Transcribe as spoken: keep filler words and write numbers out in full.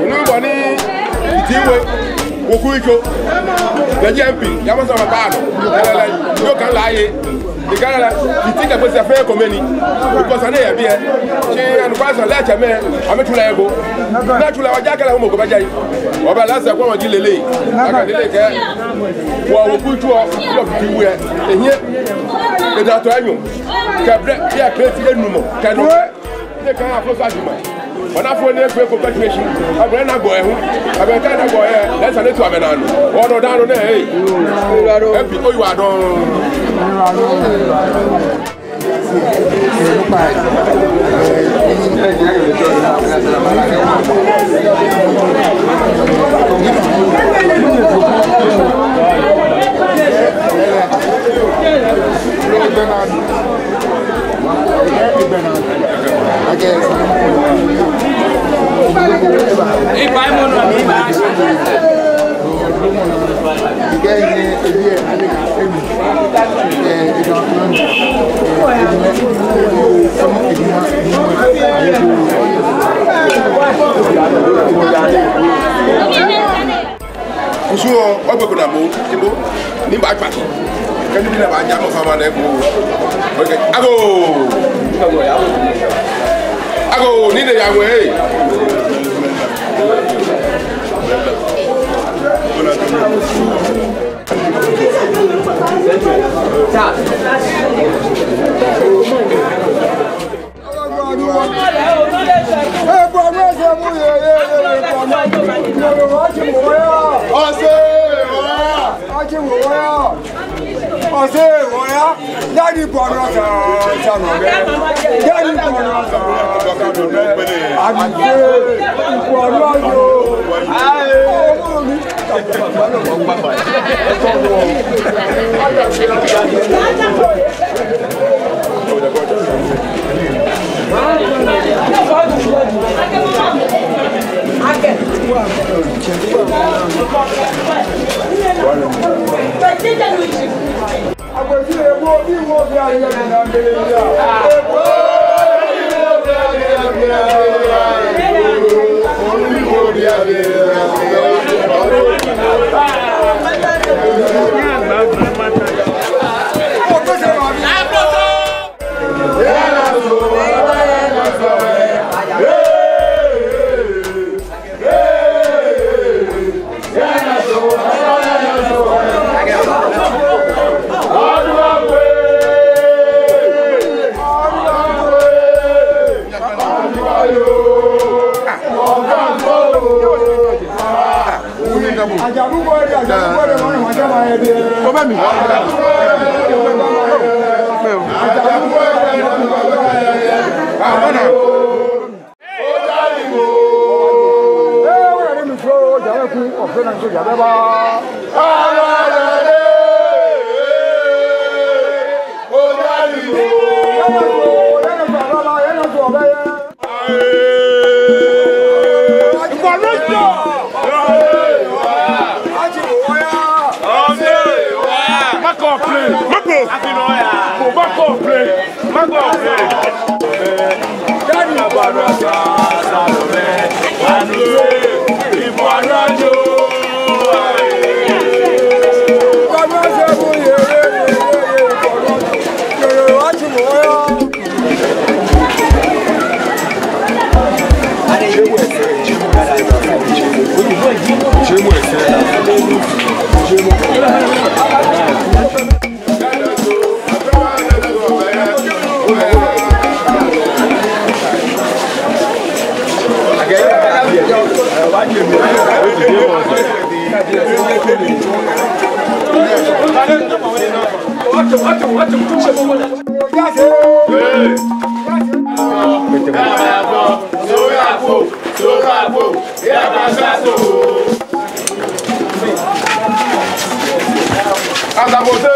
Nuu bɔ ni Fiti We, Woku Yitso, lɛ ji M P, Yaba Nsawamɔ kpaa nɔ. Lɛlɛ, yoo, kɛ lɛ aye. Ni kɛ lɛ, Fiti kɛ Gbese fɛɛ ekome ni. Because ani eyɛ biɛ. Shi anɔkwale sane lɛ, tsɛmɛi, amɛtsu lɛ eko. Ni atsu lɛ, wɔja kɛ lɛ, mɔ ko baja yi. Wɔba lɛ sɛɛ, koni wɔji lɛlɛ. Akɛ lɛlɛ kɛ. Wɔ Woku Yitso, yoo, Fiti We, ehiɛ. Eda tɔ enyɔ. Kɛ blɛ, biɛ kɛ ti enumɔ. Kɛ nɔ. Ni kɛ afɔ sa juma. Wɔna fɔ ni egbɛ ko kɛ tue shi. Abɛ na gbɔ ehu. Abɛ kɛ na gbɔ yɛ. Lɛ sane ni tu amɛnaa nɔ. Wɔnɔ daa nɔ nɛ, ee. M P oyiwaladɔŋŋ. Kusum, ogbe ko naa bo, ni bo, ni baatswa shi. Kɛ nibii ni baaja mɔ fama nɛɛ ko. Okay. Agoo. Agoo, ni de ya we. Ɔse wɔya. Daddy, bɔ ni ɔsa, ɔsa nɔ bɛ. Daddy, bɔ ni ɔsa, ɔsa nɔ bɛ. Abi se, bɔ ni ɔsa. Ayi. Má complain. Má pò. Má complain. Má complain. Asafote.